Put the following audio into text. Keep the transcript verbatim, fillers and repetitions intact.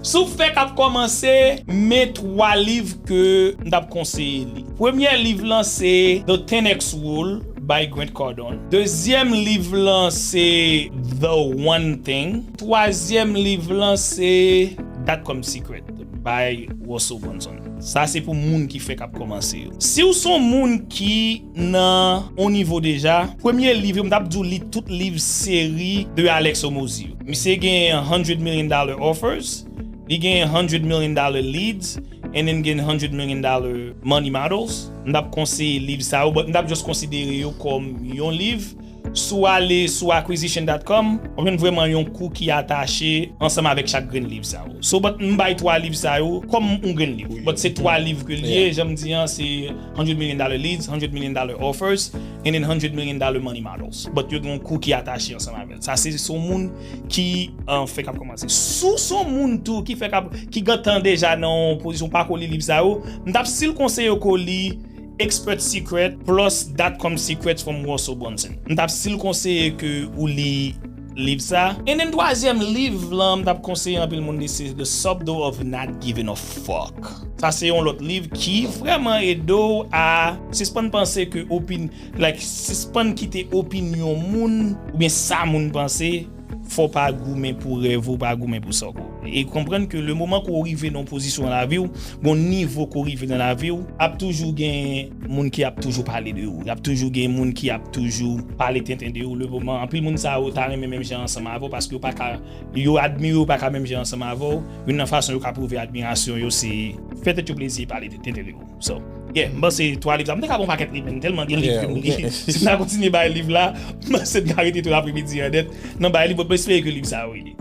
Si w fèk ap kòmanse, men twa liv ke m t ap konseye li. Premyè liv lan se The ten X Rule by Grant Cardone. Dezyèm liv lan se The One Thing. Twazyèm liv lan se Dot Com Secret by Russell Brunson. Sa se pou moun ki fèk ap kòmanse yo. Si w se yon moun ki nan yon nivo deja, premye liv yo, m t ap di w li tout liv seri de Alex Hormozi yo. Misye gen Hundred Million Dollar Offers, li gen Hundred Million Dollar Leads, and then gen Hundred Million Dollar Money Models. M t ap konseye liv sa yo, but m t ap just konsidere yo kòm yon liv. Si w ale sou acquisition dot com, w ap jwenn vrèman yon kou ki atache ansanm avèk chak grenn liv sa yo. So, but m bay twa liv sa yo kòm yon grenn liv. But se twa liv ke l ye, jan m di an, se Hundred Million Dollar Leads, Hundred Million Dollar Offers, and then Hundred Million Dollar Money Models. But yo gen yon kou ki atache ansanm avè l. Sa se, se yon moun ki, uh, fèk ap kòmanse. Si w se yon moun tou ki fèk ap, ki gentan deja nan yon pozisyon pa ko li liv sa yo, m t ap still konseye ke w li Expert Secret plus Dot Com Secrets from Russell Brunson. M t ap still konseye ke ou li liv sa. And then twazyèm liv lan m t ap konseye anpil moun li se The Subtle of Not Giving a Fuck. Sa se yon lòt liv ki vrèman ede w a sispann panse ke opin-, like, sispann kite opinyon moun oubyen sa moun panse. Fò w pa goumen pou rèv ou, pa goumen pou sa w ko. E konprann ke le moman ke w rive nan yon pozisyon nan lavi w, gon nivo ke w rive nan lavi w, ap toujou gen moun ki ap toujou pale de ou. Ap toujou gen moun ki ap toujou pale tenten de ou. Le moman, anpil moun sa yo ta renmen menm jan ansanm avè w paske yo pa ka, yo admire w pa ka menm jan ansanm avè w. Youn nan fason yo ka pwouve admirasyon yo se fè tèt yo plezi e pale tenten de ou. So, yeah, m panse twa liv sa. M te ka pran pakèt liv, men tèlman gen liv ke m li. Si m ta kontinye bay liv la, m panse m ka rete tout apremidi an nèt nan bay liv, but m espere ke liv sa yo ede.